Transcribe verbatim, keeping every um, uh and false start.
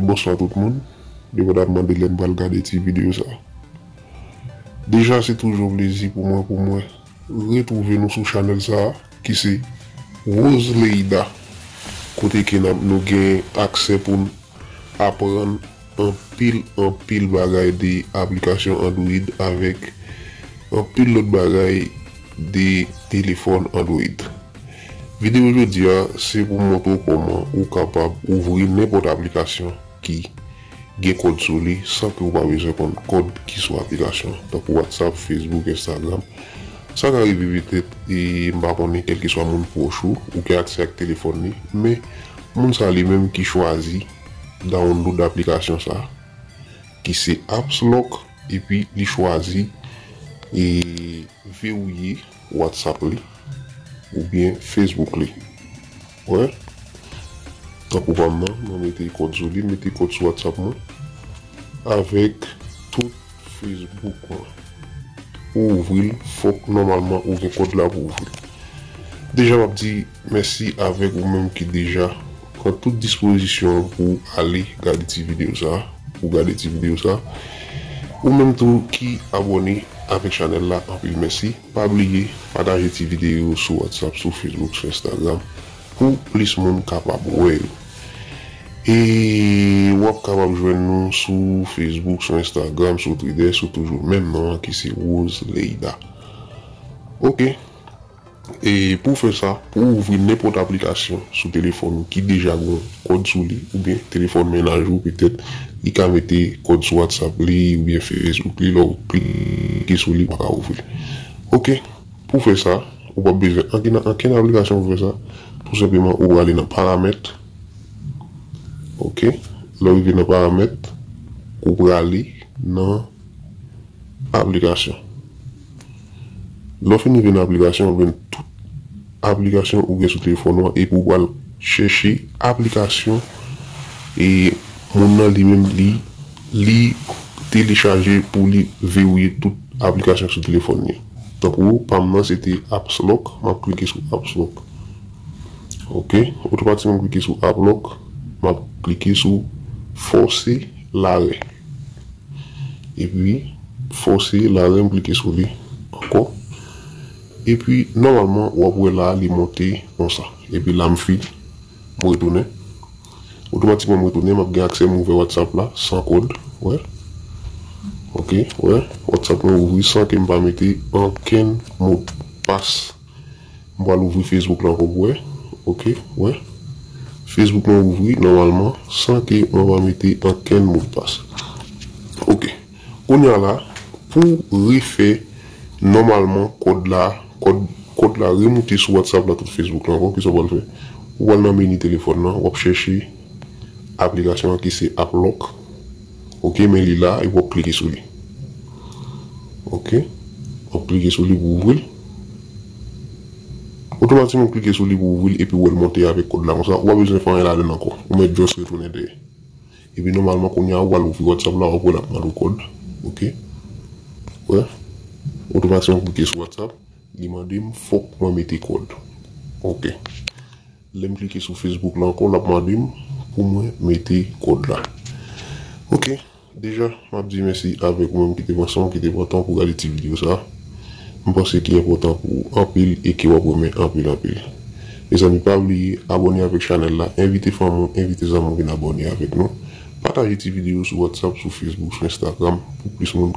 Bonswa tout moun, depandaman de lè n pral gade ti videyo sa. Deja se toujou yon plezi pou mwen, pou mwen retwouve nou sou chanèl sa a, ki se Rose Leida, kote ke n ap, nou gen aksè pou n aprann anpil, anpil bagay de aplikasyon Android avèk anpil lòt bagay de telefòn Android. Videyo jodi a, se pou montre w kòman ou kapab ouvri nenpòt aplikasyon ki gen kòd sou li san ke w pa bezwen konn kòd ki sou aplikasyon, tankou WhatsApp, Facebook, Instagram. Sa ka rive petèt, e m pa konnen, kèlkeswa moun pwòch ou, ou gen aksè ak telefòn li, men moun sa li menm ki chwazi download aplikasyon sa, ki se Apps Lock, epi li chwazi e verouye WhatsApp li oubyen Facebook li. Wè, tankou pa m nan, mwen mete kòd sou li, mete kòd sou WhatsApp mwen avèk tout Facebook mwen. Pou ouvri l, fòk nòmalman ou gen kòd la pou ouvri l. Deja m ap di mèsi avèk ou menm ki deja pran tout dispozisyon pou ale gade ti videyo sa, pou gade ti videyo sa. Ou menm tou ki abòne avèk chanèl la, anpil mèsi. Pa bliye pataje ti videyo sou WhatsApp, sou Facebook, sou Instagram, pou plis moun kapab wè yo. E w ap kapab jwenn nou sou Facebook, sou Instagram, sou Twitter, sou toujou menm non an ki se Rose Leida. Oke. E pou fè sa, pou ouvri nenpòt aplikasyon sou telefòn ou ki deja gen yon kòd sou li, oubyen telefòn mennaj ou, petèt, li ka mete kòd sou WhatsApp li, oubyen Facebook li, lè w klike sou li, ou pa ka ouvri l. Oke, pou fè sa, ou p ap bezwen ankenn, ankenn aplikasyon pou fè sa. Tou senpleman, ou prale nan paramèt. Oke, lè w rive nan paramèt, ou prale nan aplikasyon. Lè w fin rive nan aplikasyon, w ap jwenn tout aplikasyon ou gen sou telefòn ou an, epi w pral chèche aplikasyon e moun nan li menm li, li telechaje pou li verouye tout aplikasyon sou telefòn li. Tankou pa m nan se te Apps Lock, m ap klike sou Apps Lock. Oke, otomatikman m klike sou Apps Lock, m ap klike sou fòse larè. Epi fòse larè, m klike sou li ankò. Epi nòmalman w ap wè la li monte konsa. Epi la m fin, m retounen. Otomatikman m retounen, m ap gen aksè m ouvè WhatsApp la san kòd. Wè. Oke, wè. WhatsApp mwen ouvri san ke m pa mete ankenn modpas. M pral ouvri Facebook la ankò pou wè. Oke, wè. Facebook mwen ouvri nòmalman san ke mwen pa mete ankenn modpas. Oke. Kounye a la, pou refè nòmalman kòd la, kòd, kòd la remoute sou WhatsApp la tout Facebook la ankò, kisa w pral fè? Ou pral nan meni telefòn nan, w ap chèche aplikasyon an ki se App Lock. Oke, men li la, epi w ap klike sou li. Oke, w ap klike sou li pou ouvri l. Otomatikman w klike sou li pou ouvri l, epi w wè l monte avèk kòd la konsa. Ou pa bezwen fè anyen ladan l ankò. Ou mèt just retounen dèyè. Epi nòmalman kounye a ou pral ouvri WhatsApp la, w ap wè l ap mande w kòd. Oke. Wè. Otomatikman w klike sou WhatsApp, li mande m fòk mwen mete kòd. Oke. Lè m klike sou Facebook la ankò, l ap mande m pou mwen mete kòd la. Oke. Deja, m ap di mèsi avèk ou menm ki te pran san w, ki te pran tan w pou gade ti videyo sa a. M panse ki enpòtan pou ou anpil e ke w ap renmen anpil, anpil. Mezanmi, pa bliye abòne avèk chanèl la, envite fanmi w, envite zanmi w vin abòne avèk nou. Pataje ti videyo sou WhatsApp, sou Facebook, sou Instagram pou plis moun